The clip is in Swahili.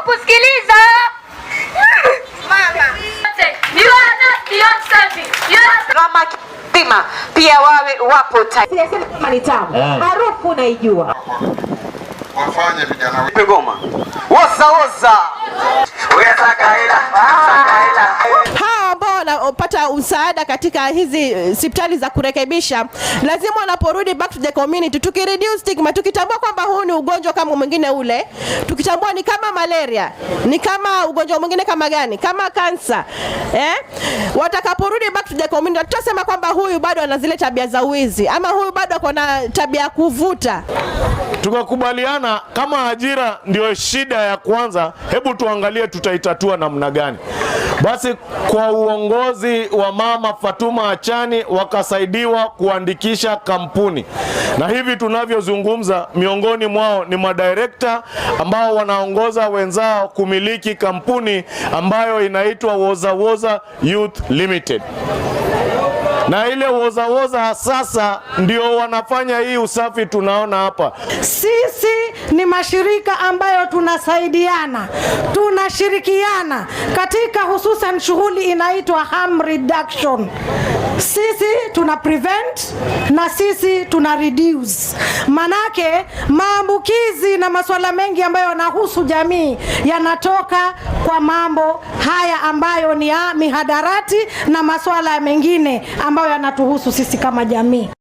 Kusikiliza. Mama. You are not beyond serving. You are Mama Kima pia wawe wapo tayari. Sijasema kama ni tamu, harufu naijua. Wafanye vijana wetu. Goma. Woza woza. Hawa ambao wanapata msaada katika hizi hospitali za kurekebisha, lazima wanaporudi back to the community, tukireduce stigma, tukitambua kwamba huu ni ugonjwa kama mwingine ule, tukitambua ni kama malaria, ni kama ugonjwa mwingine kama gani, kama kansa, eh? Watakaporudi back to the community, tutasema kwamba huyu bado ana zile tabia za wizi ama huyu bado ako na tabia ya kuvuta. Tukakubaliana kama ajira ndio shida ya kwanza, hebu tuangalie tutaitatua namna gani. Basi kwa uongozi wa Mama Fatuma Achani wakasaidiwa kuandikisha kampuni, na hivi tunavyozungumza, miongoni mwao ni madirekta ambao wanaongoza wenzao kumiliki kampuni ambayo inaitwa Woza Woza Youth Limited na ile Woza Woza sasa ndio wanafanya hii usafi tunaona hapa. Sisi ni mashirika ambayo tunasaidiana, tunashirikiana katika hususan shughuli inaitwa harm reduction. Sisi tuna prevent na sisi tuna reduce, manake maambukizi na masuala mengi ambayo yanahusu jamii yanatoka kwa mambo haya ambayo ni ya mihadarati na masuala mengine ambayo yanatuhusu sisi kama jamii.